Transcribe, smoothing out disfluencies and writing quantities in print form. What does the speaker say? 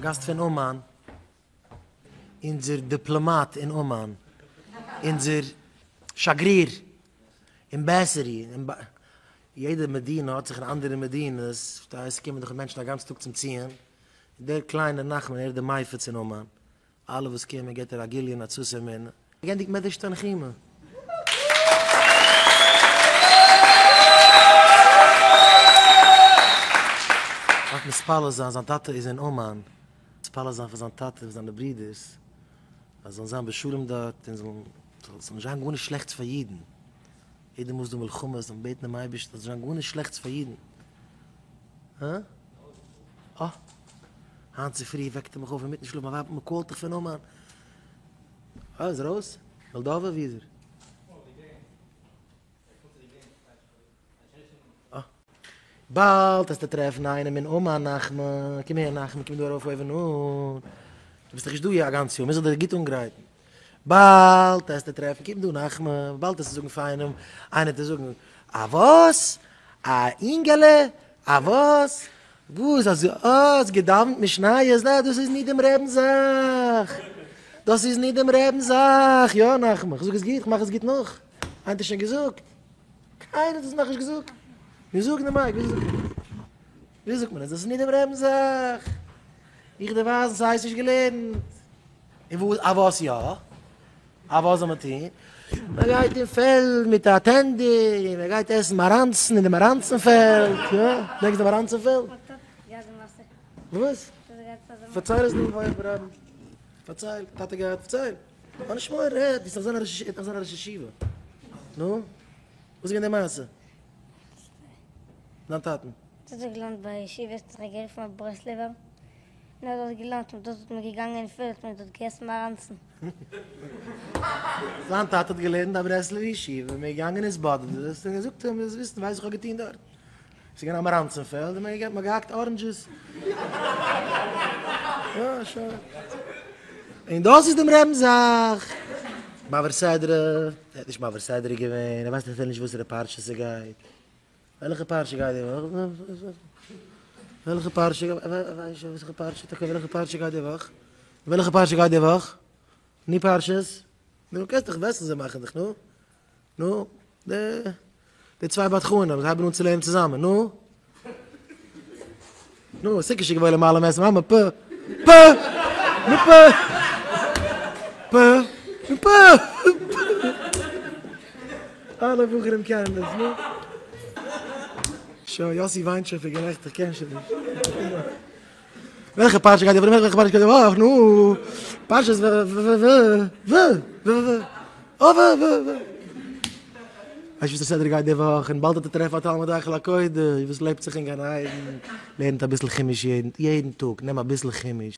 גאסט פון אומאן, אונזער דיפלאמאט אין אומאן, אונזער שגריר, אמבעסערי, יעדע מדינה האט זיך אין אנדערע מדינות, פארשטייסט, ס'קומען דאך מענטשן א גאנצן טאג צום ציון, דער קליינער נחמן ער איז די מפיץ אין אומאן, אלע וואס קומען געט ער א גיליון עצתו אמונה. געענדיגט מדרש תנחומא. דארף מתפלל זיין, זיין טאטע איז אין אומאן, מתפלל זיין פאר זיין טאטע און זיינע ברידערס אז זאלן זיין בשלום דארט און זאלן זאל נישט זיין גארנישט שלעכטס פאר אידן, יעדע מאל ס'איז דא מלחמות זאל מען בעטן דעם אייבערשטן אז זאל נישט זיין גארנישט שלעכטס פאר אידן. הא? אה! היינט צופרי וועקט ער מיך אויף אינמיטן שלאף, מיין ווייב האט מיר קאלט דיך פון אומאן. אה, איז ער ארויס? מאלדאווע? ווי איז ער? אה. באלד וועסטו טרעפן איינעם אין אומאן, נחמן. קום אהער נחמן, קום דא ארויף אויבן אן. דו ביסט דאך נישט דא א גאנץ יאר, מוז איך דיר גוט אנגרייטן. באלד וועסטו טרעפן, קום דא נחמן, באלד וועסטו זאגן פאר איינעם, איינער וועט דיר זאגן, א וואס? א אינגעלע? א וואס? וואס? אז האסט געדאווענט משניות? נע, דאס איז ניט דעם רעבנס זאך! דאס איז ניט דעם רעבנס זאך! יא נחמן, כ'זאג עס גוט, כ'מאך עס גוט נאך. איינער האט עס שוין געזאגט? קיינער האט עס נאכנישט געזאגט. מיר זאגן די מייק, ווי זאגט מען עס? ווי זאגט מען עס? דאס איז ניט דעם רעבנס זאך! איך דיר ווייזן ס'הייסט נישט געלערנט. און וואס? א וואס יא? א וואס זאל מען טון? מען גייט אין פעלד מיט א טענדער און מען גייט עסן מאראנצן אין די מאראנצן פעלד, יא? געדענקסט די מאראנצן פעלד? וואס? פארצייל עס דא הויעך ברבים. פארצייל, טאטע געהאט, פארצייל. האב נישט מורא, רעד, וועסט נאך זיין א ראש ישיבה, נאך זיין א ראש ישיבה. נו? וואס איז געווען די מעשה? דיין טאטן? טאטע האט געלערנט ביי ישיבה, האט זיך גערופן א ברסלב'ער. און ער האט דארט געלערנט און דארט האט מען געגאנגען אין פעלד און מען האט דארט געגעסן מאראנצן. זיין טאטע האט געלערנט אין ברסלב'ער ישיבה און מען איז געגאנגען התבודדות און ער זאגט אים זאלסט וויסן ווייסט וואס איך האב געטון דארט? עס איז געווען א מאראנצן פעלד און מען האט געהאקט oranges. יא שוין. און דאס איז דעם רבינ'ס זאך. מעביר סדרה, ער האט נישט מעביר סדרה געווען, ער ווייסט אפילו נישט וואסערע פרשה ס'גייט. וועלכע פרשה גייט די וואך? וועלכע פרשה? וועלכע פרשה? טאקע וועלכע פרשה גייט די וואך? וועלכע פרשה גייט די וואך? נו פרשת? נו קענסט דאך וויסן זיי מאכן דיך נו נו די די צוויי בדחנים זיי הייבן אן צו לערנען צוזאמען נו נו, סוכה שגבוהה למעלה מעשרים אמה, פ, פ, נו פ, פ, נו פ, אלע בחורים קענען דאס, נו. שוין, יאסי וויינט שוין פון געלעכטער, איך קען שוין נישט. וועלכע פרשה גייט די וואך? וועלכע פרשה גייט די וואך? נו, פרשת ו ו ו ו ו ו ו ו ו ו ווייסט וואס די סדרה גייט די וואך, און באלד וועט ער טרעפן א תלמיד היכל הקודש וואס לעבט זיך אין גן עדן, לערנט אביסל חומש יעדן יעדן טאג, נעם אביסל חומש.